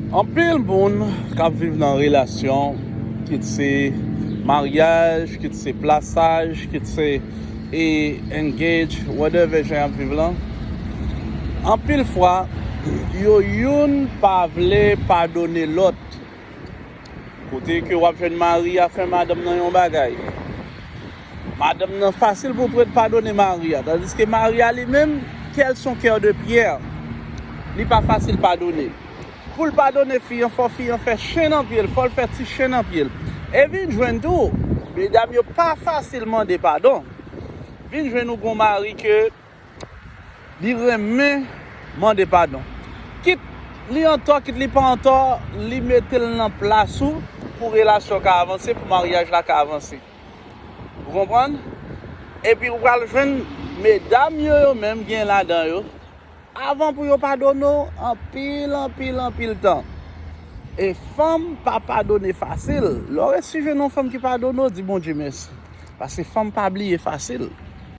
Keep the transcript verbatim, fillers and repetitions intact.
Anpil moun k ap viv nan relasyon, kit se maryaj, kit se plasaj, kit se e engage, whatever jan y ap viv lan, anpil fwa, yo youn pa vle padone lòt. Kote ke w ap jwenn mari a fè madanm nan yon bagay. Madanm nan fasil pou pran padone mari a, tandiske mari a li menm, kè l se yon kè de pyè. Li pa fasil padone. Pou l padone fi an, fò fi an fè chen nan pye l, fò l fè ti chen nan pye l. E vin jwenn tou, medam yo pa fasil mande padon. Vin jwenn ou gon mari ke li renmen mande padon. Kit li antò, kit li pa antò, li mete l nan plas ou pou relasyon ka avanse, pou maryaj la ka avanse. Ou konprann? Epi ou pral jwenn medam yo, yo menm gen ladan yo, avan pou yo padone w, anpil, anpil, anpil tan. E fanm pa padone fasil. Lè w resi jwenn yon fanm ki padone w, di Bondye mèsi. Paske fanm pa bliye fasil.